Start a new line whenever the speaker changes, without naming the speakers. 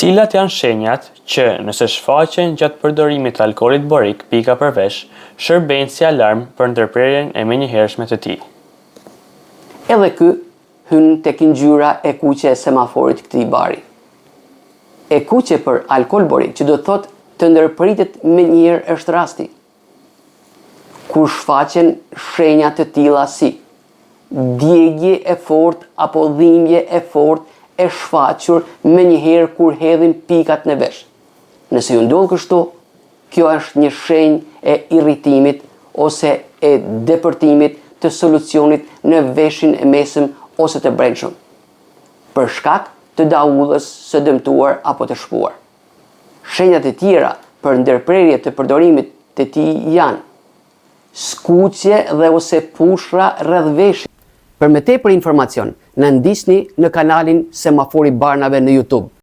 Cilat janë shenjat që, nëse shfaqen gjatë përdorimit të alkoolit borik pika për vesh, shërbejnë si alarm për ndërprerjen e menjëhershme të tij?
Edhe ky hyn tek ngjyra e kuqe e semaforit këtij bari. E kuqe për alkool borik, që do të thotë të ndërpritet menjëherë është rasti. Kur shfaqen shenja të tilla si djegie e fortë apo dhimbje e fortë e shfaqur menjëherë kur hedhim pikat në vesh. Nëse ju ndodh kështu, kjo është një shenjë e irritimit ose e depërtimit të solucionit në veshin e mesëm ose të brendshëm, për shkak të daullës së dëmtuar apo të shpuar. Shenjat e tjera për ndërprerje të përdorimit të tij janë skuqje dhe ose pushra rreth veshit. Për më tepër informacion, na ndiqni në kanalin Semafori Barnave në YouTube.